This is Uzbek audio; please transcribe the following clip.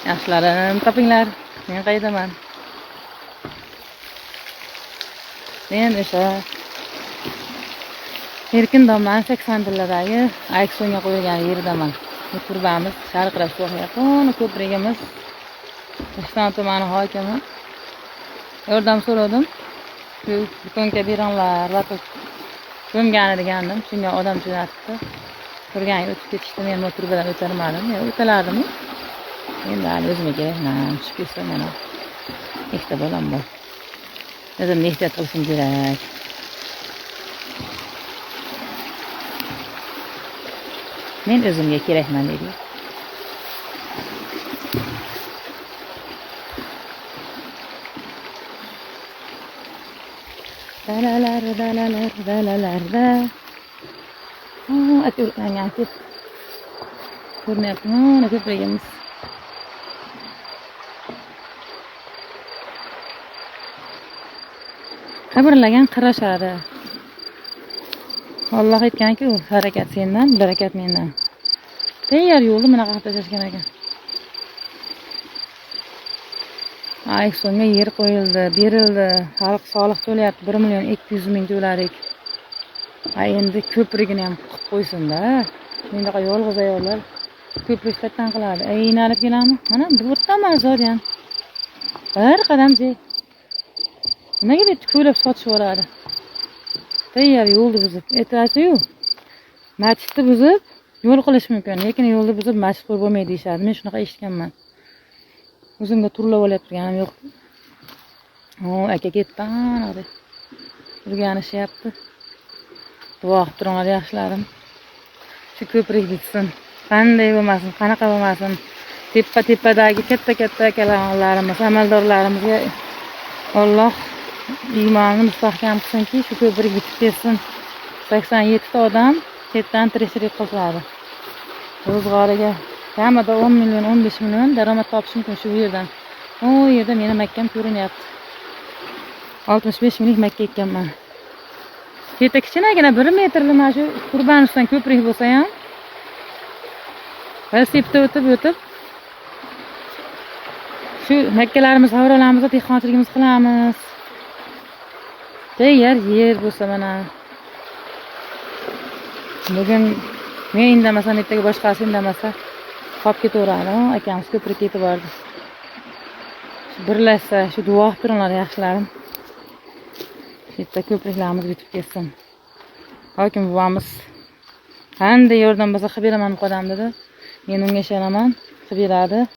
Yaxshilarim topinglar. Men qaydaman? Men o'sha Erkin domlani 80 tilladagi Ayksonga qo'yilgan yeridaman. Bu turbamiz sharqirab so'qyapti. Uni ko'prigimiz Rishton tumani hokimi. Yordam so'radim. Shu betonga beronlar va ko'mgani degandim. Shunga odam jo'natdi. Turgan o'tib ketishdi. Men bu turbadan o'tarmadim. Yo, o'talardimi? Endi hali o'zimga kerak emas. Tushib ketsam mana ikkita bolam bor. O'zimni ehtiyot qilishim kerak. Men o'zimga kerakman deydi. Dalalar, dalalar, dalalarda. Aka urgangan ket. Ko'rinyapti, mana ko'prigimiz. Qimirlagan qirashadi. Alloh aytganki, harakat sendan, barakat mendan. Tayyor yo'lni bunaqa qilib tashlashgan ekan. Ayksonga yer qo'yildi, berildi. Xalq soliq to'layapti, 1 million 200 ming to'ladik. Endi ko'prigini ham qilib qo'ysin-da. Mendaqa yolg'iz ayollar ko'prik qayerdan qiladi? Aynalib kelami? Mana bu yerdan zo'ryan. Bir qadamcha. Nimaga deb ko'ylab sotishib yuboradi? Tayyor yo'lni buzib, aytasiyu, masjidni buzib yo'l qilish mumkin, lekin yo'lni buzib masjid qurib bo'lmaydi deyishadi. Men shunaqa eshitganman. O'zimga turlab olayotganim yo'q. O, aka ketdi, ana o'rganishyapti. Duo qilib turinglar yaxshilarim. Shu ko'prik bitsin. Qanday bo'lmasin, qanaqa bo'lmasin, tepa-tepadagi katta-katta akalarimiz, amaldorlarimizga Alloh iymonini mustahkam qilsinki, shu ko'prik bitib ketsin. 87 ta odam chetdan tirikchilik qiladi. Ro'zg'origa kamida 10 million, 15 million daromad topish mumkin shu yerdan. U yerda meni makkam ko'rinyapti. 65 minglik makka ekkanman. Yerda kichkinagina 1 metrli mana shu Qurbanovdan ko'prik bo'lsa ham velosipedda o'tib shu makkalarimiz havralarimizni dehqonchiligimiz qilamiz. Tayyor yer bo'lsa mana. Bugun men indamasam, ertaga boshqasi indamasa qolib ketaveradi. Akamiz ko'prikka yetib bordi. Shu birlashsa, shu duo qilib turinglar yaxshilarim. Shu yerda ko'priklarimiz bitib ketsin. Hokim buvamiz qanday yordam bo'lsa qilib beraman muqaddam dedi. Men unga ishonaman, qilib beradi.